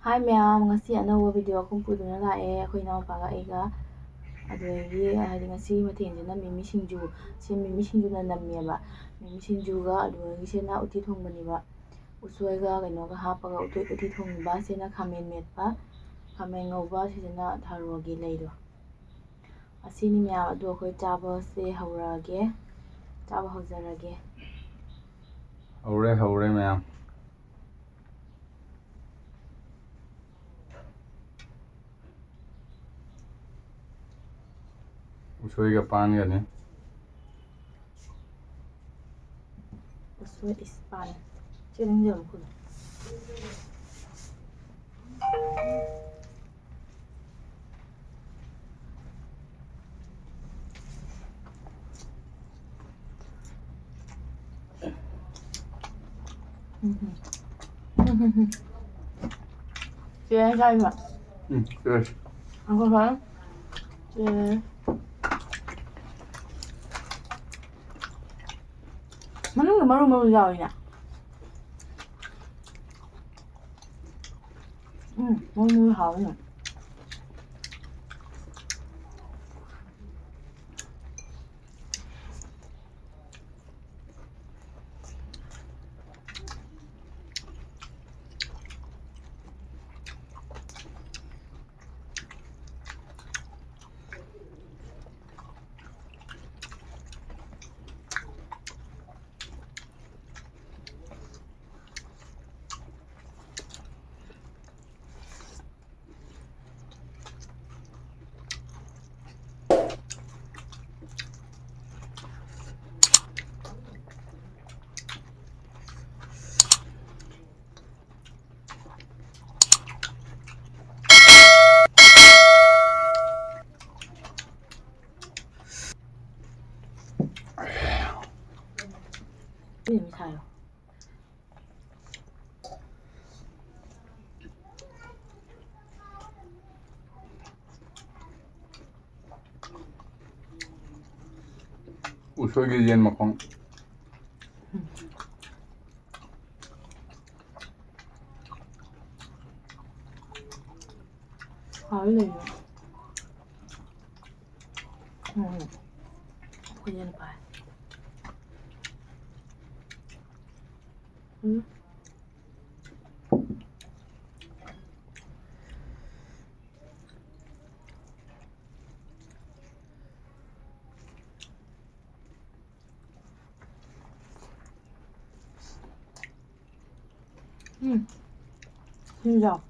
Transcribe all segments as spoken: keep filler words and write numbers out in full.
ꯍꯥꯏ ꯃꯌꯥꯝ, ꯉꯁꯤ ꯑꯅꯧꯕ ꯚꯤꯗꯤꯑꯣ ꯑꯃ ꯄꯨꯗꯨꯅ ꯂꯥꯛꯑꯦ ꯑꯩꯈꯣꯏ ꯏꯅꯥꯎꯄꯥꯒ ꯑꯩꯒ꯫ ꯑꯗꯨꯗꯒꯤ ꯍꯥꯏꯗꯤ ꯉꯁꯤ ꯃꯊꯦꯜꯁꯤꯅ ꯃꯤꯃꯤ ꯁꯤꯡꯖꯨ, ꯁꯤ ꯃꯤꯃꯤ ꯁꯤꯡꯖꯨꯅ ꯅꯝꯃꯦꯕ꯫ ꯃꯤꯃꯤ ꯁꯤꯡꯖꯨꯒ ꯑꯗꯨꯗꯒꯤ ꯁꯤꯅ ꯎꯇꯤ ꯊꯣꯡꯕꯅꯦꯕ꯫ ꯎꯁꯣꯏꯒ ꯀꯩꯅꯣꯒ ꯍꯥꯞꯄꯒ ꯎꯇꯤ, ꯎꯇꯤ ꯊꯣꯡꯕ꯫ ꯁꯤꯅ ꯈꯥꯃꯦꯟ ꯃꯦꯠꯄ, ꯈꯥꯃꯦꯟ ꯉꯧꯕ꯫ ꯁꯤꯁꯤꯅ ꯊꯔꯣꯒꯤ ꯂꯩꯗꯣ꯫ ꯑꯁꯤꯅꯤ ꯃꯌꯥꯝ꯫ ꯑꯗꯨ ꯑꯩꯈꯣꯏ ꯆꯥꯕꯁꯦ ꯍꯧꯔꯛꯑꯒꯦ, ꯆꯥꯕ ꯍꯧꯖꯔꯒꯦ꯫ ꯍꯧꯔꯦ, ꯍꯧꯔꯦ ꯃꯌꯥꯝ꯫ ꯎꯁꯣꯏꯒ ꯄꯥꯟꯒꯅꯤ꯫ ꯎꯁꯣꯏ ꯏꯁ ꯄꯥꯟ꯫ ꯆꯦ, ꯅꯪꯒꯤ ꯑꯃꯨꯛ ꯈꯨꯜꯂꯣ꯫ ꯎꯝ꯫ ꯆꯦ, ꯆꯥꯔꯤꯕ? ꯎꯝ, ꯆꯦ꯫ ꯉꯥꯏꯈꯣ, ꯉꯥꯏꯈꯣ꯫ ꯆꯦ꯫ ꯃꯅꯨꯡꯗ ꯃꯔꯨ ꯃꯔꯨ ꯌꯥꯎꯏꯅꯦ꯫ ꯎꯝ, ꯃꯔꯨ ꯃꯔꯨ ꯍꯥꯎꯋꯤꯅꯦ꯫ ꯁꯥꯏꯌꯣ꯫ ꯎꯁꯣꯏꯒꯤ ꯌꯦꯟ ꯃꯈꯣꯡ꯫ ꯍꯥꯎꯋꯤ ꯀꯩꯅꯣ꯫ ꯎꯝ꯫ ꯑꯩꯈꯣꯏ ꯌꯦꯟ ꯄꯥꯏ꯫ ꯎꯝ꯫ ꯎꯝ꯫ ꯁꯤꯟꯖꯥꯎ꯫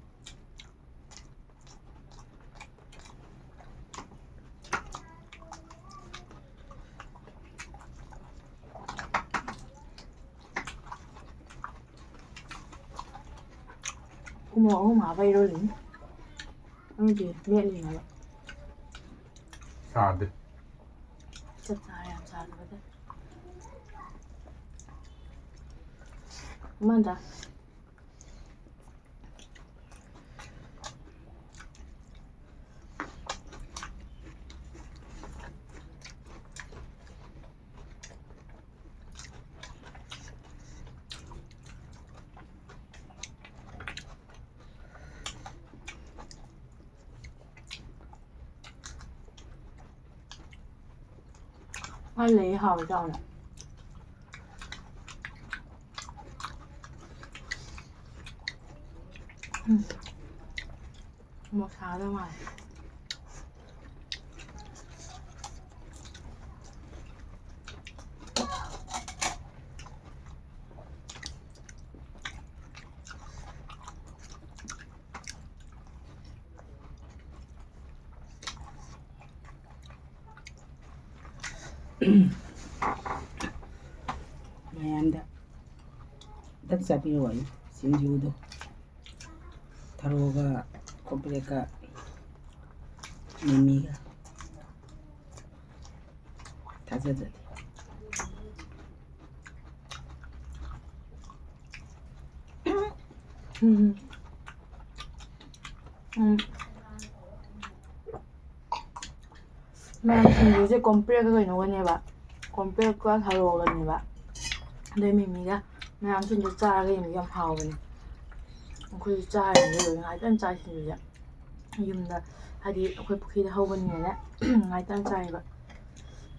ꯎꯃꯣꯔꯣꯛ ꯑꯍꯨꯝ ꯍꯥꯞꯄ ꯏꯔꯣꯜꯂꯤꯅꯤ꯫ ꯑꯗꯨꯗꯤ ꯃꯦꯠꯂꯤꯅꯦꯕ꯫ ꯁꯥꯗꯦ꯫ ꯆꯞ ꯆꯥꯔꯦ, ꯌꯥꯝ ꯁꯥꯗꯕꯗ꯫ ꯑꯃꯗ꯫ ꯃꯥ ꯂꯩ ꯍꯥꯎꯋꯦ ꯆꯥꯎꯅ꯫ ꯎꯝ꯫ ꯃꯣꯔꯣꯛ ꯁꯥꯗꯧ ꯃꯥꯜꯂꯦ꯫ ꯃꯌꯥꯝꯗ ꯑꯝꯇꯪ ꯆꯥꯕꯤꯌꯨ ꯍꯥꯏꯌꯨ ꯁꯤꯡꯖꯨꯗꯣ꯫ ꯊꯔꯣꯒ ꯀꯣꯝꯄ꯭ꯔꯦꯛꯀ ꯃꯤꯃꯤꯒ꯫ ꯊꯥꯖꯗ꯭ꯔꯗꯤ꯫ ꯎꯝ꯫ ꯎꯝ꯫ ꯃꯌꯥꯝ ꯁꯤꯡꯖꯨꯁꯦ ꯀꯣꯝꯄ꯭ꯔꯦꯛꯀ ꯀꯩꯅꯣꯒꯅꯦꯕ, ꯀꯣꯝꯄ꯭ꯔꯦꯛꯀ ꯊꯔꯣꯒꯅꯦꯕ, ꯑꯗꯩ ꯃꯤꯃꯤꯒ꯫ ꯃꯌꯥꯝꯁꯤꯡꯗꯣ ꯆꯥꯔꯒ ꯌꯦꯡꯕ ꯌꯥꯝ ꯍꯥꯎꯕꯅꯦ꯫ ꯑꯩꯈꯣꯏꯁꯨ ꯆꯥꯔꯤꯅꯦ, ꯂꯣꯏ ꯉꯥꯏꯇꯪ ꯆꯥꯏ ꯁꯤꯡꯖꯨꯁꯦ꯫ ꯌꯨꯝꯗ, ꯍꯥꯏꯗꯤ ꯑꯩꯈꯣꯏ ꯄꯨꯈ꯭ꯔꯤꯗ ꯍꯧꯕꯅꯤꯅꯅꯦ, ꯉꯥꯏꯇꯪ ꯆꯥꯏꯌꯦꯕ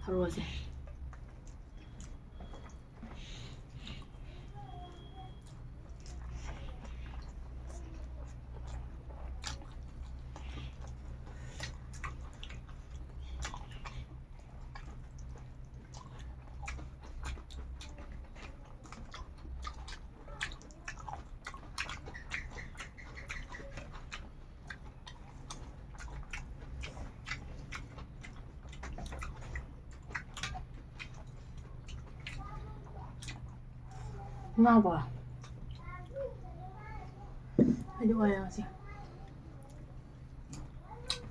ꯊꯔꯣꯁꯦ꯫ ꯉꯥꯕꯣ? ꯑꯩꯗꯤ ꯋꯥꯏ ꯌꯥꯝ ꯆꯤꯡ꯫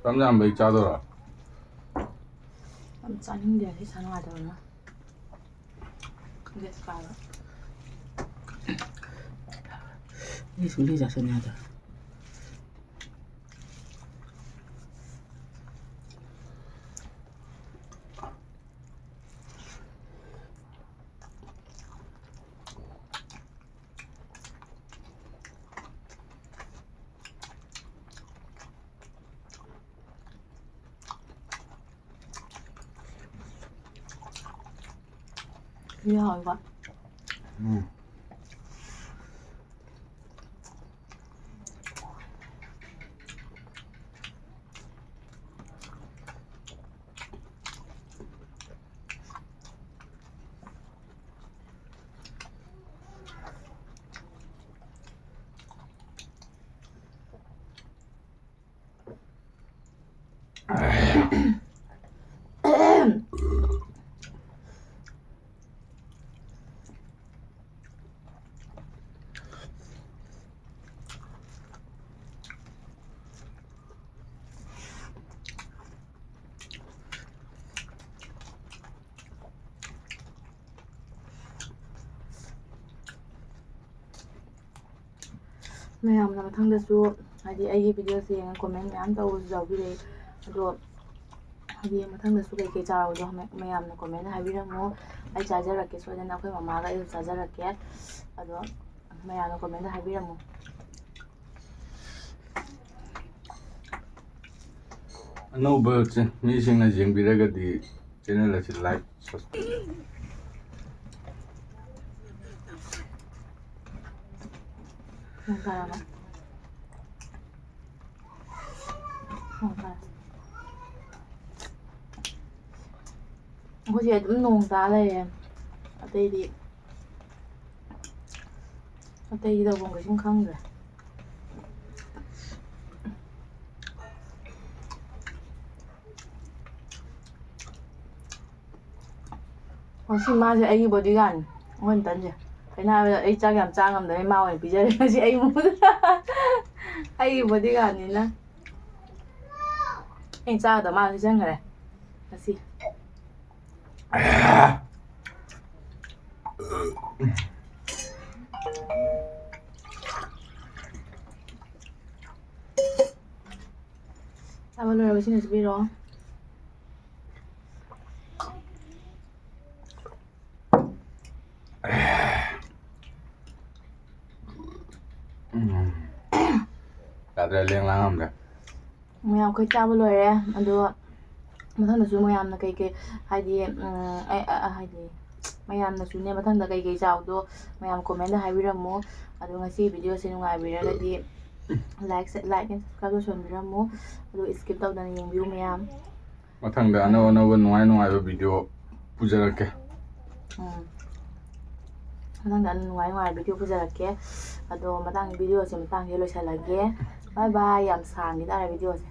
ꯆꯥꯝ ꯌꯥꯝꯕꯩ ꯆꯥꯗꯣꯏꯔꯣ? ꯌꯥꯝ ꯆꯥꯅꯤꯡꯗꯦ, ꯏꯁꯥ ꯅꯨꯡꯉꯥꯏꯇꯕꯅ꯫ ꯒ꯭ꯌꯥꯁ ꯀꯥꯕ꯫ ꯑꯩ ꯁꯨꯝ ꯂꯩ ꯆꯥꯁꯟ ꯌꯥꯗ꯭ꯔꯥ? ꯌꯥꯎꯏꯕ꯫ ꯎꯝ꯫ ꯃꯌꯥꯝꯅ ꯃꯊꯪꯗꯁꯨ, ꯍꯥꯏꯗꯤ, ꯑꯩꯒꯤ videoꯁꯦ ꯌꯦꯡꯉ comment ꯃꯌꯥꯝ ꯇꯧꯕꯁꯨ ꯌꯥꯎꯕꯤꯔꯛꯏ꯫ ꯑꯗꯣ, ꯍꯥꯏꯗꯤ, ꯃꯊꯪꯗꯁꯨ ꯀꯩꯀꯩ ꯆꯥꯔꯛꯎꯗꯣ ꯃ-, ꯃꯌꯥꯝꯅ comment ꯍꯥꯏꯕꯤꯔꯝꯃꯨ꯫ ꯑꯩ ꯆꯥꯖꯔꯛꯀꯦ, ꯁꯣꯏꯗꯅ ꯑꯩꯈꯣꯏ ꯃꯃꯥꯒ ꯑꯩꯁꯨ ꯆꯥꯖꯔꯛꯀꯦ꯫ ꯑꯗꯣ, ꯃꯌꯥꯝꯅ comment ꯍꯥꯏꯕꯤꯔꯝꯃꯨ꯫ ꯑꯅꯧꯕ ꯆꯦ-, ꯃꯤꯁꯤꯡꯅ ꯌꯦꯡꯕꯤꯔꯒꯗꯤ channel ꯑꯁꯤ like, subscribe꯫ ꯅꯣꯡ ꯇꯥꯔꯕ? ꯅꯣꯡ ꯇꯥꯔꯦ꯫ ꯑꯩꯈꯣꯏꯁꯦ ꯑꯗꯨꯝ ꯅꯣꯡ ꯇꯥ ꯂꯩꯔꯦ꯫ ꯑꯇꯩꯗꯤ, ꯑꯇꯩꯗꯤ ꯇꯧꯐꯝ ꯀꯩꯁꯨꯝ ꯈꯪꯗ꯭ꯔꯦ꯫ ꯉꯁꯤ ꯃꯥꯁꯦ ꯑꯩꯒꯤ bodyguardꯅꯤ꯫ ꯑꯩꯈꯣꯏ ꯅꯇꯟꯁꯦ꯫ ꯀꯩꯅꯣ ꯍꯥꯏꯕꯗ ꯑꯩ ꯆꯥꯛ ꯌꯥꯝ ꯆꯥ ꯉꯝꯗꯕꯩ ꯃꯥ ꯑꯣꯏꯅ ꯄꯤꯖꯔꯦ ꯉꯁꯤ ꯑꯩ ꯃꯍꯨꯠ꯫ ꯑꯩꯒꯤ bodyguardꯅꯤꯅ꯫ ꯑꯩ ꯆꯥꯒꯗꯕ ꯃꯥ ꯄꯤꯖꯟꯈ꯭ꯔꯦ ꯉꯁꯤ꯫ ꯆꯥꯕ ꯂꯣꯏꯔꯕ ꯁꯤꯅꯁꯨ ꯄꯤꯔꯛꯑꯣ꯫ ꯎꯝ꯫ ꯌꯥꯗ꯭ꯔꯦ, ꯂꯦꯡ ꯂꯥꯡ ꯉꯝꯗ꯭ꯔꯦ꯫ ꯃꯌꯥꯝ ꯑꯩꯈꯣꯏ ꯆꯥꯕ ꯂꯣꯏꯔꯦ꯫ ꯑꯗꯣ ꯃꯊꯪꯗꯁꯨ ꯃꯌꯥꯝꯅ ꯀꯩꯀꯩ, ꯍꯥꯏꯗꯤ, ꯎꯝ, ꯑꯩ, ꯑ, ꯑ, ꯍꯥꯏꯗꯤ, ꯃꯌꯥꯝꯅꯁꯨꯅꯦ ꯃꯊꯪꯗ ꯀꯩꯀꯩ ꯆꯥꯎꯗꯣ ꯃꯌꯥꯝ commentꯗ ꯍꯥꯏꯕꯤꯔꯝꯃꯨ꯫ ꯑꯗꯣ ꯉꯁꯤ videoꯁꯦ ꯅꯨꯡꯉꯥꯏꯕꯤꯔꯒꯗꯤ like, like and subscribe ꯇꯧꯁꯟꯕꯤꯔꯝꯃꯨ꯫ ꯑꯗꯣ skip ꯇꯧꯗꯅ ꯌꯦꯡꯕꯤꯌꯨ ꯃꯌꯥꯝ꯫ ꯃꯊꯪꯗ ꯑꯅꯧ ꯑꯅꯧꯕ ꯅꯨꯡꯉꯥꯏ ꯅꯨꯡꯉꯥꯏꯕ video ꯄꯨꯖꯔꯛꯀꯦ꯫ ꯎꯝ꯫ ꯃꯊꯪꯗ ꯑꯅꯧ ꯅꯨꯡꯉꯥꯏ ꯅꯨꯡꯉꯥꯏꯕ video ꯄꯨꯖꯔꯛꯀꯦ꯫ ꯑꯗꯣ ꯃꯇꯥꯡ videoꯁꯦ ꯃꯇꯥꯡꯁꯤꯗ ꯂꯣꯏꯁꯤꯜꯂꯒꯦ꯫ Bye bye꯫ ꯌꯥꯝ ꯁꯥꯡꯈꯤ ꯇꯥꯔꯦ videoꯁꯦ꯫